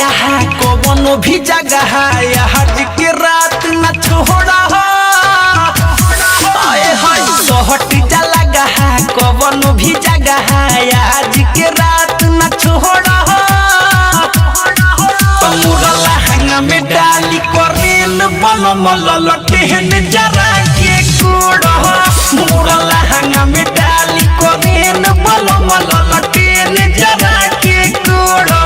लगा कवनो भी जगह आज के रात न छोड़ा। आए हाय सहट जा लगा कवनो भी जगह आज के रात न छोड़ा। तमुरा लहंगा में डाली करेन बलम ललटेन जरा के कोड़ा। मुरा लहंगा में डाली करेन बलम ललटेन जरा के कोड़ा।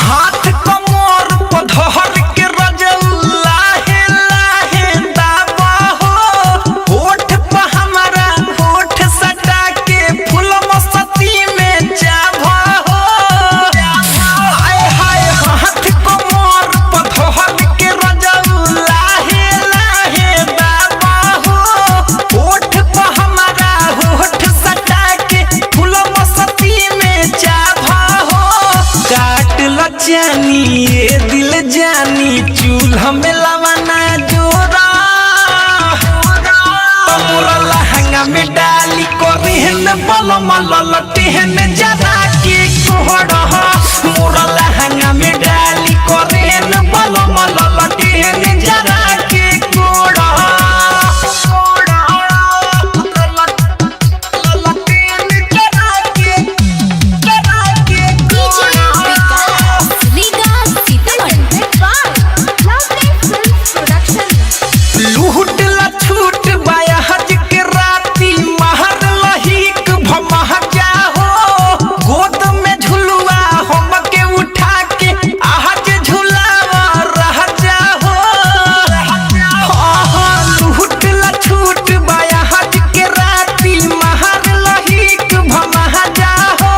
हाथ कमर पर धर के रजल लाहे लाहे दाबा हो। होठ पर हमारा होठ सटा के फूल मस्ती में चाभा हो। आए हाय हाथ कमर पर धर के रजल लाहे लाहे दाबा हो। होठ पर हमारा होठ सटा के फूल मस्ती में चाभा हो। काट ल जानी ये दिल जानी चूल्हा में लवाना जोरा। तमुरा लहंगा में डाली करेहन बलम ललटेहन जरा के कोहड़ा। मोरा लहंगा में डाली करेहन बलम ललटेहन जरा के कोहड़ा। ललटेहन जरा के जरा के DJ Vikas Riga Sitamarhi by Lovely Films Production. लूट ला छूट बायहज के राती महर लहीक भमह जाहो। गोद में झुलुआ हम के उठा के आहज झुलावा रह जाहो। हाँ, लूट ला छूट बायहज के राती महर लहीक भमह जाहो।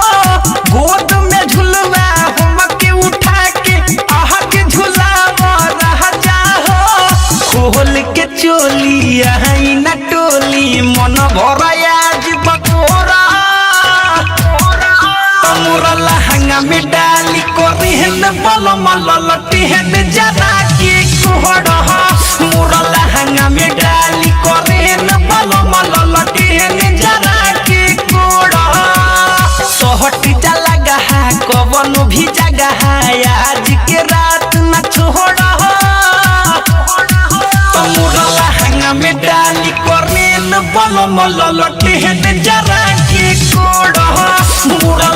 गोद में झुलुआ हम के उठा के आहज झुलावा रह जाहो। खोल के चोली आई न टोली मन भराया जी बकोरा। तमुरा लहंगा में डाली करेहन बलम ललटेहन जरा के कोहड़ा। मोरा लहंगा में डाली करेहन बलम ललटेहन जरा के कोहड़ा। सहट जा लगा कवनो भी जगह आज के रात न छोड़ा। तमुरा लहंगा में डाली करेन बलम ललटेहन जरा के कोड़ा। मोरा